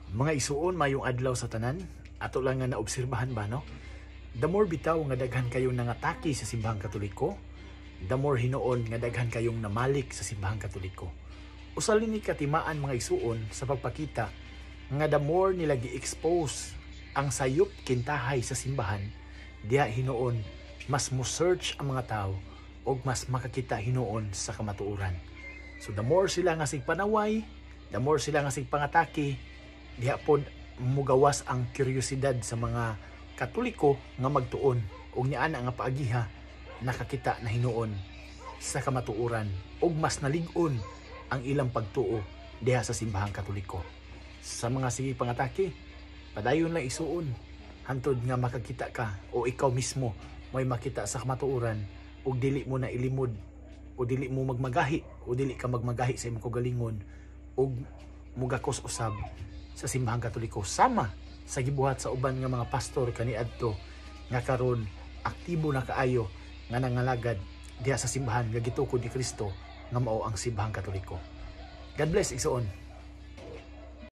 Mga igsuon, mayong adlaw sa tanan. Ato lang nga naobserbahan ba, no? The more bitaw nga daghan kayong nangatake sa Simbahang Katoliko, the more hinuon nga daghan kayong namalik sa Simbahang Katoliko. Usa ni katimaan, mga igsuon, sa pagpakita nga the more nila gi-expose ang sayop kintahay sa simbahan, diha hinuon mas mo search ang mga tao og mas makakita hinuon sa kamatuoran. So the more sila nga sig panaway, the more sila nga sig pangatake, diha pod mugawas ang kuryosidad sa mga Katoliko nga magtuon og niana nga paagiha nakakita na hinuon sa kamatuoran ug mas nalig-on ang ilang pagtuo diha sa Simbahang Katoliko. Sa mga sige pangatake, padayon lang, igsuon, hantod nga makakita ka o ikaw mismo may makita sa kamatuoran ug dili mo na ilimod o dili mo magmagahi o dili ka magmagahi sa imong kaugalingon ug mugakos usab sa Simbahang Katoliko sama sa gibuhat sa uban nga mga pastor kaniadto nga karon aktibo na kaayo nga nangalagad diha sa simbahan nga gitukod ni Kristo nga mao ang Simbahang Katoliko. God bless, igsuon.